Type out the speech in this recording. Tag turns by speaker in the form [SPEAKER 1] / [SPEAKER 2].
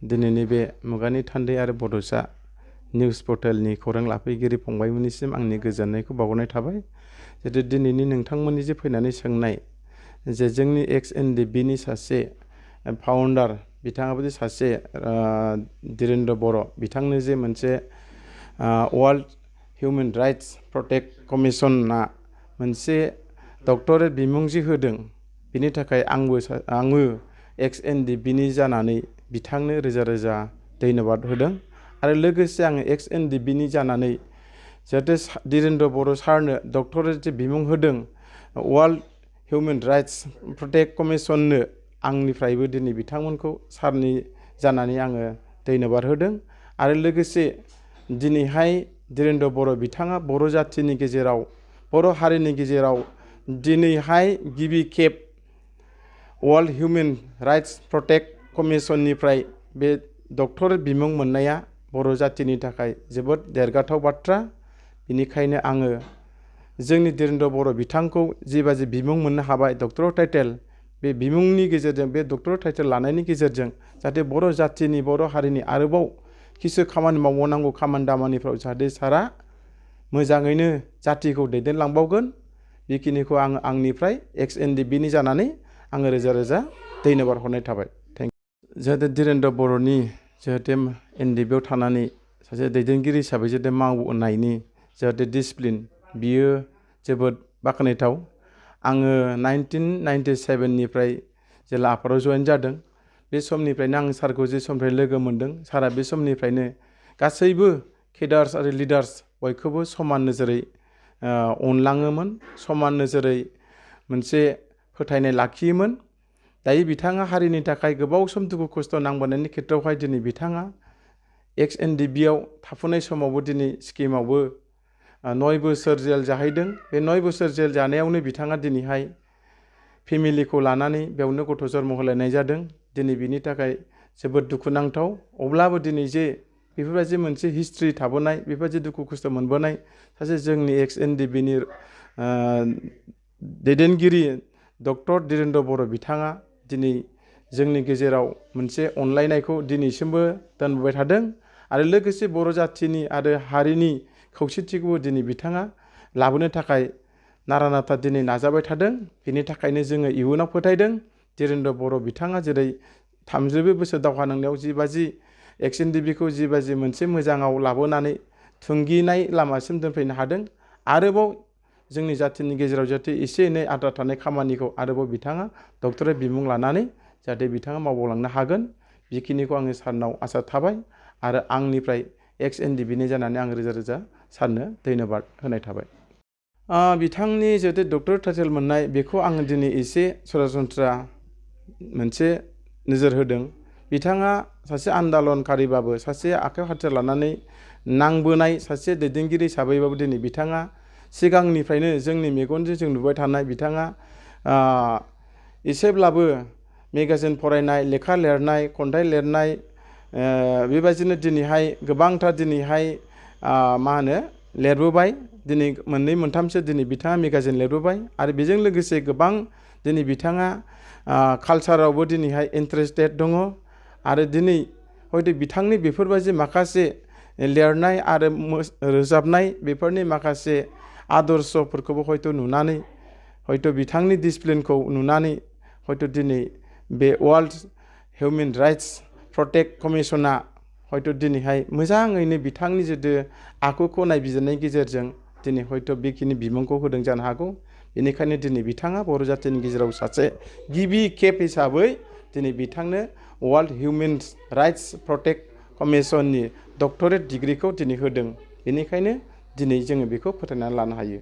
[SPEAKER 1] दिनैनि बे मुगानि थान्दै आरो बड'सा निउस पर्टेलनि खौरां लाफैगिरि फंबायमोननिसिम आंनि गोजोननायखौ बावहरनाय थाबाय। जितु दिनैनि नोंथांमोननि जे फैनानै सोंनाय जे जोंनि XNDB-नि सासे फाउन्डार बिथाङाबो जे सासे धीरेन्द्र बर' बिथांनो जे मोनसे वर्ल्ड हिउमेन राइट्स प्रटेक्ट कमिसना मोनसे डक्टरेट बिमुंजि होदों। बिनि थाखाय आङो XNDB-नि जानानै बिथांनो रोजा रोजा धन्यबाद होदों आरो लोगोसे आङो XNDB-नि जानानै जाहाथे धीरेन्द्र बर' सारनो डक्टरेट जे बिमुं होदों वर्ल्ड हिउमेन राइट्स प्रटेक्ट कमिसननो आंनिफ्रायबो दिनै बिथांमोनखौ सारनि जानानै आङो धन्यबाद होदों आरो लोगोसे दिनैहाय धीरेन्द्र बर' बिथाङा बर' जाथिनि गेजेराव बर' हारिनि गेजेराव दिनैहाय गिबि खेब वर्ल्ड हिउमेन राइट्स प्रटेक्ट कमिसननिफ्राय बे डक्टरेट बिमुं मोननाया बर' जाथिनि थाखाय जोबोद देरगाथाव बाथ्रा। बेनिखायनो आङो जोंनि धीरेन्द्र बर' बिथांखौ जिबादि बिमुं मोननो हाबाय डक्टरेट टाइटेल, बे बिमुंनि गेजेरजों बे डक्टरेट टाइटेल लानायनि गेजेरजों जाहाथे बर' जाथिनि बर' हारिनि आरोबाव किसु खामानि मावबावनांगौ खामानि दामानिफ्राव जाहाथे सारा मोजाङैनो जाथिखौ दैदेनलांबावगोन, बेखिनिखौ आङो आंनिफ्राय XNDB-नि जानानै आङो रोजा रोजा धन्यबाद हरनाय थाबाय। Thank you. जाहाथे धीरेन्द्र बर'नि जाहाथे NDB-आव थानानै सासे दैदेनगिरि हिसाबै जाहाथे मावनायनि जाहाथे डिसिप्लिन बियो जोबोद बाख्नायथाव। आङो 1997निफ्राय जेला आफादाव जइन जादों बे समनिफ्रायनो आं सारखौ जे समनिफ्राय लोगो मोन्दों, सारा बे समनिफ्रायनो गासैबो केडार्स आरो लिडार्स बयखौबो समान नोजोरै अनलाङोमोन, समान नोजोरै मोनसे फोथायनाय लाखियोमोन। दायो बिथाङा हारिनि थाखाय गोबाव सम दुखु खस्थ' नांबोनायनि खेत्रआवहाय दिनै बिथाङा XNDB-आव थाफुनाय समावबो दिनै स्किमावबो 9 बोसोर जेल जाहैदों। बे 9 बोसोर जेल जानायावनो बिथाङा दिनैहाय फेमिलिखौ लानानै बेयावनो गथ' जन्म होलायनाय जादों। दिनै बिनि थाखाय जोबोद दुखुनांथाव। अब्लाबो दिनै जे बेफोरबायदि मोनसे हिस्ट्रि थाबोनाय, बेफोरबायदि दुखु खस्थ' मोनबोनाय सासे जोंनि XNDB-नि दैदेनगिरि डक्टर धीरेन्द्र बर' बिथाङा दिनै जोंनि गेजेराव मोनसे अनलायनायखौ दिनैसिमबो दोनबोबाय थादों आरो लोगोसे बर' जाथिनि आरो हारिनि खौसेथिखौबो दिनै बिथाङा लाबोनो थाखाय नारा नाथा दिनै नाजाबाय थादों। बेनि थाखायनो जोङो इयुनाव फोथायदों धीरेन्द्र बर' बिथाङा जेरै 34 बोसोर दावहा नांनायाव जिबादि XNDB-खौ जिबादि मोनसे मोजाङाव लाबोनानै थुंगिनाय लामासिम दोनफैनो हादों, आरोबाव जोंनि जाथिनि गेजेराव जाहाथे एसे एनै आद्रा थानाय खामानिखौ आरोबाव बिथाङा डक्टरेट बिमुं लानानै जाहाथे बिथाङा मावबावलांनो हागोन, बेखिनिखौ आङो सारनाव आसा थाबाय आरो आंनिफ्राय XNDB-नि जानानै आं रोजा रोजा सारनो धन्यबाद होनाय थाबाय। बिथांनि जिहेतु डक्टरेट टाइटेल मोननाय बेखौ आङो दिनै एसे सरासनस्रा मोनसे नोजोर होदों। बिथाङा सासे आन्दलनकारिबाबो, सासे आखायाव हाथियार लानानै नांबोनाय सासे दैदेनगिरि हिसाबैबाबो दिनै बिथाङा सिगांनिफ्रायनो जोंनि मेगनजों जों नुबाय थानाय बिथाङा एसेब्लाबो मेगाजिन फरायनाय, लेखा लिरनाय, खन्थाइ लिरनाय, बेबायदिनो दिनैहाय गोबांथार दिनैहाय लिरबोबाय। दिनै मोननै मोनथामसो दिनै बिथाङा मेगाजिन लिरबोबाय आरो बेजों लोगोसे गोबां दिनै बिथाङा कालचारावबो दिनैहाय इन्टारेस्टेड दङ आरो दिनै हयथ' बिथांनि बेफोरबायदि माखासे लिरनाय आरो रोजाबनाय बेफोरनि माखासे आदर्शफोरखौबो हयथ' नुनानै, हयथ' बिथांनि डिसिप्लिनखौ नुनानै हयथ' दिनै बे वर्ल्ड हिउमेन राइट्स प्रटेक्ट कमिसना हयथ' दिनैहाय मोजाङैनो बिथांनि जितु आखुखौ नायबिजिरनायनि गेजेरजों दिनै हयथ' बेखिनि बिमुंखौ होदों जानो हागौ। बेनिखायनो दिनै बिथाङा बर' जाथिनि गेजेराव सासे गिबि खेब हिसाबै दिनै बिथांनो वर्ल्ड हिउमेन राइट्स प्रटेक्ट कमिसननि डक्टरेट डिग्रिखौ दिनै होदों। बेनिखायनो दिनै जोङो बेखौ फोथायनानै लानो हायो।